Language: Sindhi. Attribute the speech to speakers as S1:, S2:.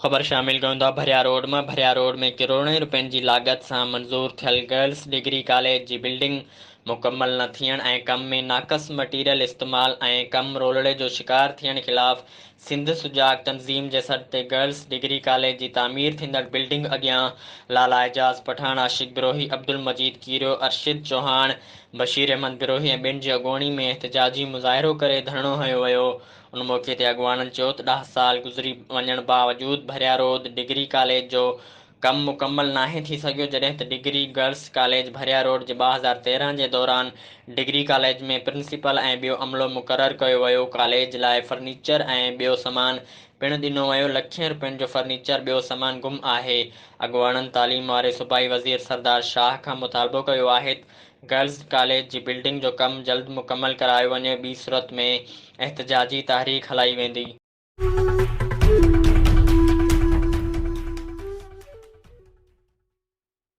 S1: خبر شامل ڪيون ٿا ڀريا روڊ مان ڀريا روڊ ۾ ڪروڙين روپين جي لاڳت سان منظور ٿيل گرلس ڊگري ڪاليج جي بلڊنگ مڪمل نه ٿيڻ ۽ ڪم ۾ ناقص مٽيريل استعمال ۽ ڪم رولڙي جو شڪار ٿيڻ خلاف سنڌ سجاڳ تنظيم جي سڏ تي گرلس ڊگري ڪاليج جي تعمير ٿيندڙ بلڊنگ اڳيان لالا اعجاز پٺاڻ، عاشق بروهي، عبدالمجيد ڪيريو، ارشد چوهاڻ، بشير احمد بروهي ۽ ٻين جي اڳواڻي ۾ احتجاجي مظاهرو ڪري ڌرڻو هنيو ويو. ان موقعي تي اڳواڻن چيو ته ڏهه سال گذري وڃڻ باوجود ڀريا روڊ ڊگري ڪاليج جو ڪم مڪمل ناهي ٿي سگهيو جڏهن ته degree girls college Bhiria road جي 2013 جي دوران ڊگري ڪاليج ۾ پرنسپل ۽ ٻيو عملو مقرر ڪيو ويو ڪاليج لاء فرنيچر ۽ ٻيو سامان پڻ ڏنو ويو لکين روپين جو فرنيچر ٻيو سامان گم آهي اڳواڻن تعليم واري صوبائي وزير سردار شاهه کان مطالبو ڪيو آهي ته گرلز ڪاليج جي بلڊنگ جو ڪم جلد مڪمل ڪرايو وڃي ٻي صورت ۾ احتجاجي تحريڪ هلائي ويندي.